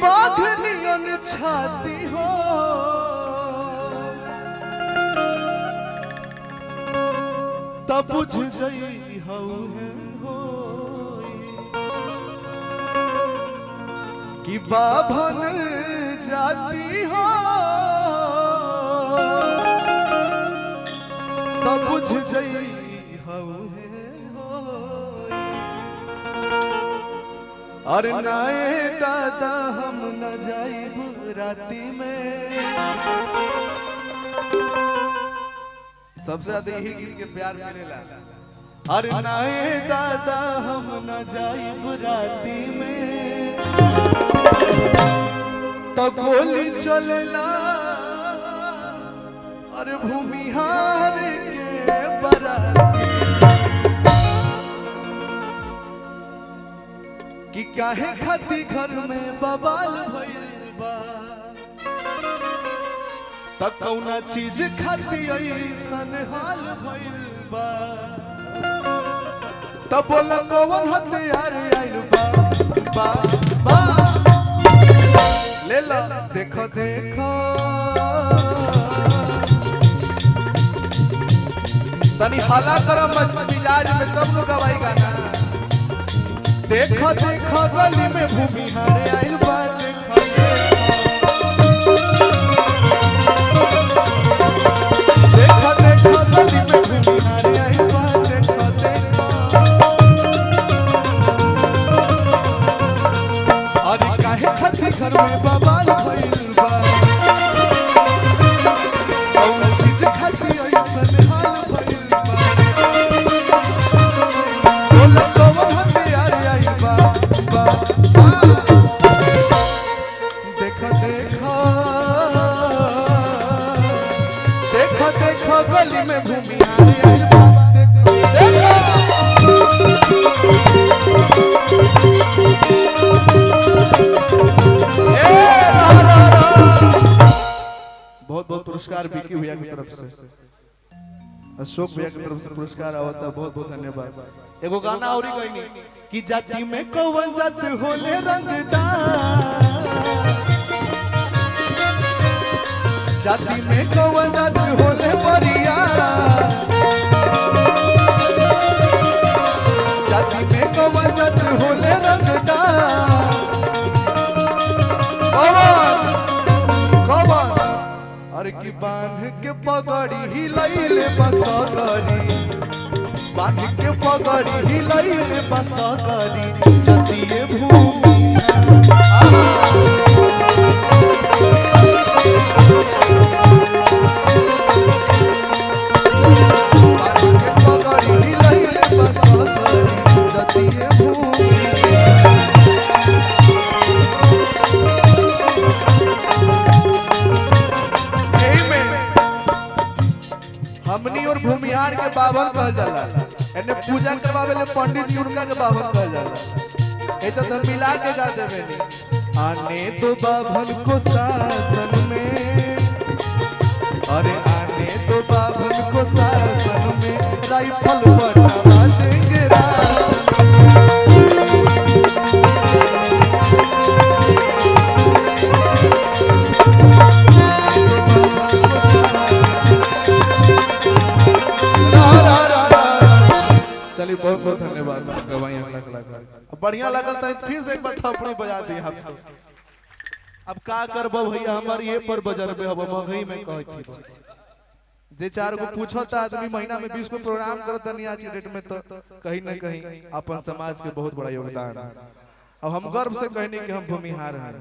बाघ नियन छाती हो तब बुझ जई हऊ है हो कि बाभन जाती हो तब बुझ जई हऊ है हो। अरे नाए दादा हम न जाइब राती में। सबसे ज्यादा यही गीत के प्यार मिलेला। अरे नाए दादा हम न जाइब राती में तो गोली चलेला अरे भूमिहार के बराती कि काहे खाती घर में बवाल भइल बा त कौना चीज खाती ऐसन हाल भइल बा त बोला कौन हथियार आइल बा बा बा ले ला देखो देखो तनी हला करो मिजाज में तब नु गवाई गाना। देखो देखो गली में भूमिहार आइल बा देखो देखो देखो गली में भूमिहार आइल बा देखो देखो। अरे काहे खाती घर में बवाल भइल बा कौन चीज खाती ऐसन हाल भइल बा बोला कौन हथियार आइल बा बा बा। देखो देखो देखो देखो गली में भूमिहार आइल बा देखो देखो। ए रा रा रा। बहुत बहुत पुरस्कार विकी भैया की तरफ से, अशोक भैया की तरफ से पुरस्कार आवता, बहुत बहुत धन्यवाद। एगो गाना और कहनी कि जाति में कौन जात होले रंगदार, जाति में कौन जात होले बरिया, जाति में कौन जात होले रंगदार। कौन कौन अरे की बांध के पगड़ी हिलैले बसगरी, बांध के पगड़ी हिलैले बसगरी जतिये भूमि। बांध के पगड़ी हिलैले बसगरी जतिये भूमि। हमनी और भूमिहार के बावन कहल जाला, एने पूजा करवावे ले पंडित जी उनका के बावन कहल जाला। ए तो सब मिला के गा देवे नी। आने दो बाभन को शासन में, अरे आने दो बाभन को शासन में, राइफल बटवा देंगे राशन में। चलिए बहुत बहुत धन्यवाद गवाही अगला कलाकार। अब बढ़िया लगल तो फिर से एक बार थपड़ी बजा दी आप सब। अब का करब भैया हमार ये पर बजरबे अब महंगाई में कहत थी जे चार गो पूछता आदमी महीना में 20 गो प्रोग्राम करत नहीं आज के डेट में, तो कहीं ना कहीं अपन समाज के बहुत बड़ा योगदान। अब हम गर्व से कहनी कि हम भूमिहार हैं।